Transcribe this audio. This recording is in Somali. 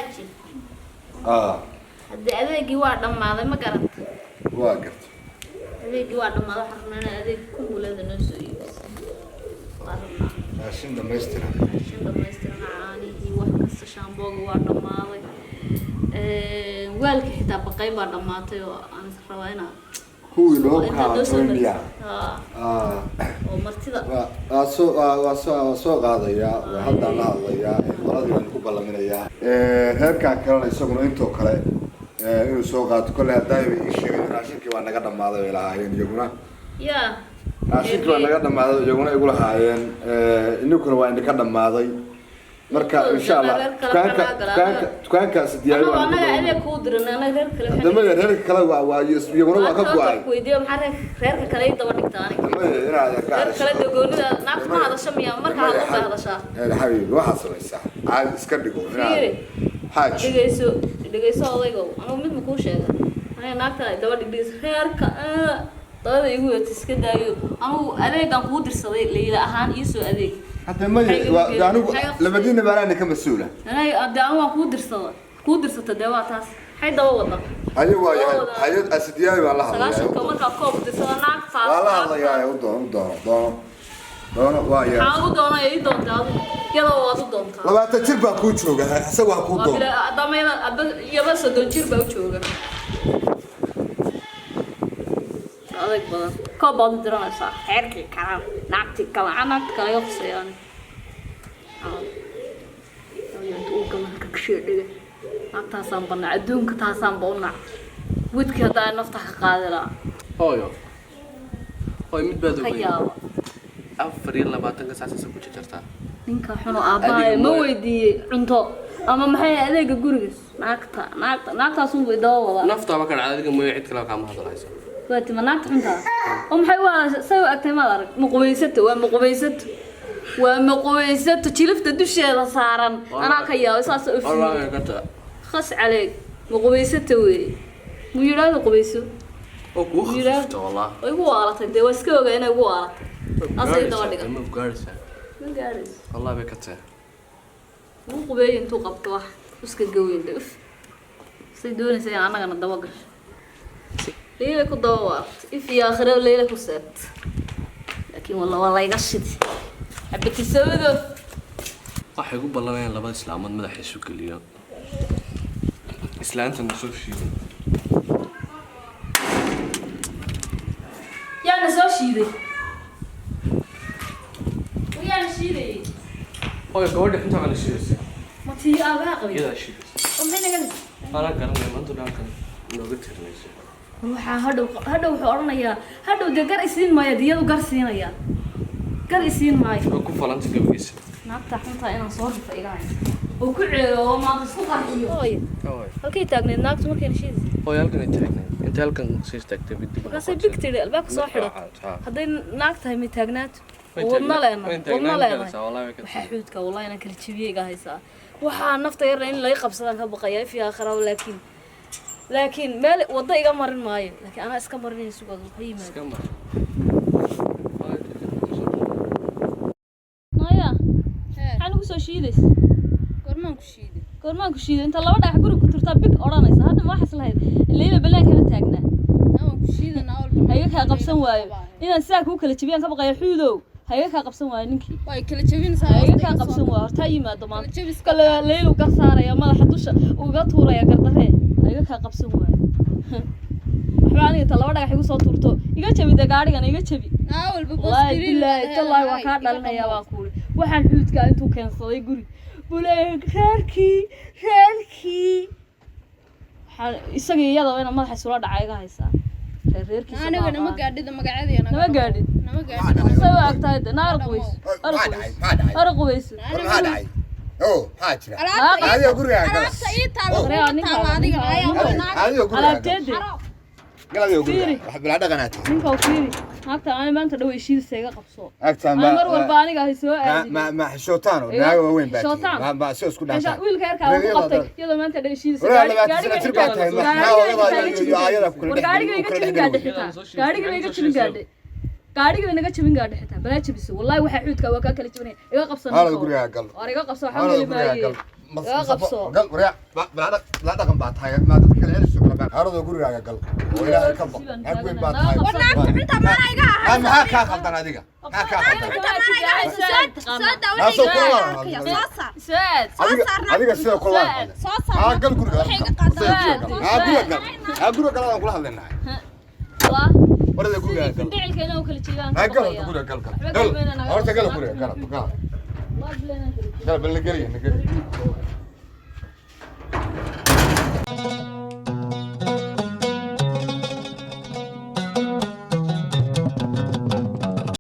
Xaaji, Ah. haddii adeegii waa dhammaaday, ma garata? Waa garta. Adeegii waa dhammaaday. Waxaan rabnaa inaa adeeg kumbuleeda noo soo iibiso, waa rabnaa. Raashin dhamaystiran. Raashin dhamaystiran, caanihii, wax kasta, shaambooga waa dhammaaday, waalkii xitaa baqay baa dhammaatay oo aan is rabaa inaa Kuwii loo intaad noo soo kala miya? mariso. Haa. Ah. Oo martida. Waa soo qaadayaa, waa haddaan la hadlayaa, qoladii baan ku ballaminayaa. Reerkan kalena isaguna intoo kale inuu soo qaato kolley haddaayba ii sheegay raashinkii waa naga dhammaaday bay lahaayeen iyaguna. Yaa? Raashinkii waa naga dhammaaday iyaguna igu lahaayeen, ininkuna waa idinka dhammaaday. Marka insha Allah dukaanka dukaanka dukaankaasi diyaari annaga waan annaga adeeg kuu diran, annaga reer kale. Damaya, reerka kale waa iyaguna waa ka go-ay. Weydiiyo, maxaa reerka kale ii daba dhigta aniga? Damaya, inaad ka Reer kale dee goonida naagta ma hadasho miya? Marka hadlo bay hadashaa. Xabiibi, waxaad samaysaa caadi iska dhigo inaad Fiiri. Xaaj. Dhegeyso, dhegeyso odaygow, anugu mid ma kuu sheega? Aniga naagtan ay daba dhigdhigayso reerka, dabada igu weerta iska daayo. Anugu adeegan kuu dirsaday Layla ahaan, iisoo adeeg. Hadda maya, waa anigu labadiina baanaana ka mas-uula. Aniga dee anigu waan kuu dirsada, kuu dirsata dee, waa taas. Maxay daba wada? Haye, waa yahay, haye, asidiyaay baan la hadlayaa. 90-ka markaa koob dirsada naagtaas. Waa la hadlayaa, u doono, u doono, doono, doono, waa yahay. Maxaa ugu doonaya? Ii doonta adigu, iyadoo waad u doontaa. 20 jir baa kuu jooga, isaga waa kuu Waa doono. bila damayda aba iyaba 30 jir baa u jooga. Adeeg badan koob baad u diranaysaa xeerkii kalan, naagtii kale, naagta kale iga khuseeyaan. Inta uu gala halka kashee dhiga, naagtaasaan banaa adduunka, taasaan ba u nac wedkii haddaa nafta ka qaadi lahaa. Hooyo, hooyo, mid baad Ka ogeyn. yaaba. 24-ka saasasa ku jarjartaa. Ninka xuno aabbahay ma weydiiyey cunto ama maxay adeega guriga? Naagta, naagta, naagtaasunbu idaba wadaa. Naftaaba ka dhacda, adiga mooye cid kale kaama hadlayso. Waa tima naagta xuntaa oo maxay waa say u agtay? Maad arag, muqubaysato, waa muqubaysato, waa muqubaysato jilifta dusheeda saaran. Anaa ka yaabay saas u fiiri. Wallaahi kata. Khas caleeg, muqubaysato weeye, mu yidhaahdo qubayso. Oo kuu Yidhaah. khafifta wallah. Way igu waalatay dee, waa iska ogaa inay igu waalatay, asay daba dhigan. Ma gaaraysaa? Ma gaarayso. Wallah bay ka tahay. Wuu qubeeyey intuu qabto wax iska gaweyn uf say doonaysa in annagana daba gasho. Leyla ku daba waarto, if iyo aakhira Leyla ku seet, laakiin walla waa layga shidi xabatisawado. Waxay ku ballanayaan labada islaamood madaxa isu geliyo, islaantana soo shiiday. Yaana soo shiiday? Yaana shiidayay? Hooyo, gabadha xuntaa baa la shiidaysa. Ma tii aabaha qabay? Iyadaa shiidaysa. Oo maxay naga Anaa garanaya, maanta dhankan nooga tirinaysa. Waxaa hadhow, hadhow wuxuu odhanayaa, hadhow dee gar isiin maayo, diyadu gar siinaya, gar isiin maayo. Waa ku falanta gabaysa. Naagta xuntaa inaan soo rifa iga hayso oo ku ceeyo maanta isku qarxiyo. Hooyo. Halkay taagneed naagtu markayna shiidaysa? Hooyo, halkan ay taagnayd, inta halkan sii istaagtay bidib. Markaasay big tidhi, albaabka soo xidhat. Hadday naag tahay may taagnaato? Way Wadna way leenahay, wadna taagnaan leenahay. karaysaa, wallahi way ka Waxaa xuudka wallahi inaan kala jebiyey iga haysaa. Waxaa nafta yarna in laga qabsadaan ka baqaya if aakhira, laakiin meel waddo iga marin maayo, laakiin anaa iska marinaya. Sugaad ha yimaado. Iska mar. Maya, maxaa nagu soo shiidaysa? Goormaan ku shiiday? Goormaan ku shiiday? Inta laba dhagax guriga ku turtaa big odhanaysa. Hadda ma waxaas lahayd Leyla ballaankana taagnaa. Waan ku shiidanaa walba. Ha iga kaa qabsan waayo, inaan sidaa kuu kala jebiyaan ka baqaya. Xuudow, ha iga kaa qabsan waayo ninkii. Way kala jebinaysaa. Ha iga kaa qabsan waayo, hortaa yimaado maanta. Kala jebis. Kale Leylu gar saaraya, madaxa dusha uga tuuraya gardaree. Ha iga kaa qabsan waayo. Waxba aniga inta laba dhagax igu soo tuurto iga jabi dee, gaadhigan iga jabi. Naa walba. Wallaahi bilaahi tallaahi waa kaa dhalinayaa baan kuuli. Waxaan xuudkaa intuu keensaday guri buu leeyahay reerkii, reerkii. Waxaan isaga iyo iyadaba inaan madaxa isula dhaca iga haysaa. Reer reerkiisa Aniga ma nama aqaan. gaadhida magaceeda. Nama gaadhin. Nama gaadhida. Say u agtahay de, naar qubayso. Maxaa dhacay? Maxaa dhacay? Ar qubayso. War maxaa dhacay? Oo, maxaa jira? Alaabta Adiga gurigaa gala. alaabta ii taalo. Reer Kuuma ninka taalo adiga ayaa naag. Adiga gurigaa gala. Alaabteede. Gal adiga gurigaa. Fiiri. Wax bilaa dhaqanaatay. Ninka u fiiri naagta, ani maanta dhow heshiidisa iga qabso. Agtaan Ani mar walba aniga hay soo aadin. Ma xishootaan oo naaga waaweyn baa Xishootaan. tihiin. Ma si isku Meesha dhaantaan. wiilka yarkaa waan ku qabtay iyadoo maanta dhow heshiidisa. Walaa 20 sano jir baa tahay. Maxaa hooyada iyo aayada kula War dhex gaadhiga iga kula jebin dhex gaadhe gelin. xitaa, gaadhiga iga jebin gaadhe, gaadhiga inaga jebin gaadhe xitaa balaa jebiso. Wallahi waxaa xuudka waa kaa kala jebinaya, iga qabsan. Haalada gurigaa gal. War iga qabso, waxaan Haalada geli gurigaa maaye. gal. Iga qabso. Gal waryaa, la dhaqan baa tahay, maa dadka kale celiso kala baa. Haaradoo gurigaaga gal oo Ilaahay ka baq, naag weyn baa tahay. War naagta xunta maana iga Ah, maxaa kaa khaldan adiga? Maxaa kaa khaldan? Naasoo kula arkaya. Soo saar. Su'aad. Adiga adiga sida kula Su'aad. Soo saar. Haa, gal guriga. Waxay iga qaadan. Haa, guriga gal. Haa, guriga gal, aan kula hadlaynahay. Waa Warada guriga gal. dhicilkeena u kala jeedaan. Haa, gal horta guriga gal, gal gal horta, gal guriga gal, gal gal, bal la geliya, la geliya.